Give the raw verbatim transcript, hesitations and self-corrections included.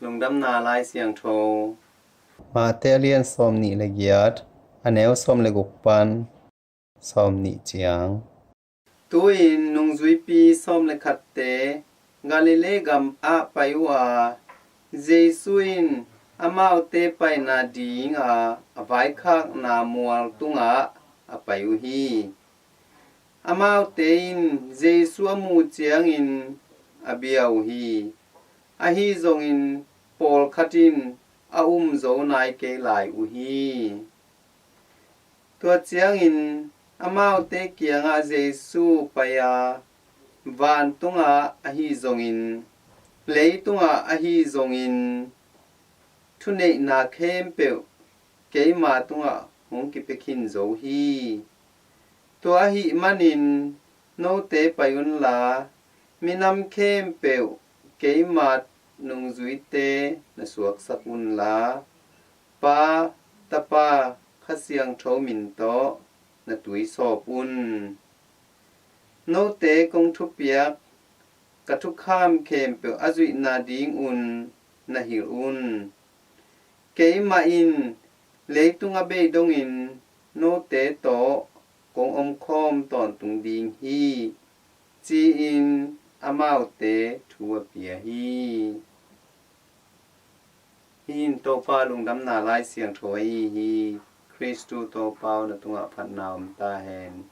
Lungdamna Lai Siangtho. Matthai a lian sawm nih le giat, a neu sawm le guk pan sawm nih ciang. Tu-in nungzuipi sawm le khatte Galilee gam ah pai uh a, Jesu in amaute paina dinga a vaikhakna mual tungah a pai uh hi. Amaute in Jesu a muh ciangin a bia uh hi. Ahi zongin pawlkhat in a um zo nai kei lai uh hi. Tua ciangin amaute kiangah Jesu pai-a, vantungah ahi zongin, leitungah ahi zongin, thuneihna khempeuh keima tungah hong kipia khin zo hi. Tua ahih manin note pai unla, minam khempeuh keima nungzuite na suaksak unla, Pa, Tapa, Kha Siangtho min tawh na tuisawp un. Note kong thupiak ka thukham khempeuh a zuihna dingun na hilh un. Keimah in leitung a bei dongin note tawh kong omkhawm tawntung ding hi, ci-in amaute thu a pia hi. Hih in Topa Lungdamna Lai Siangtho ahi hi. Khristu Topa aw, na tungah phatna om ta hen.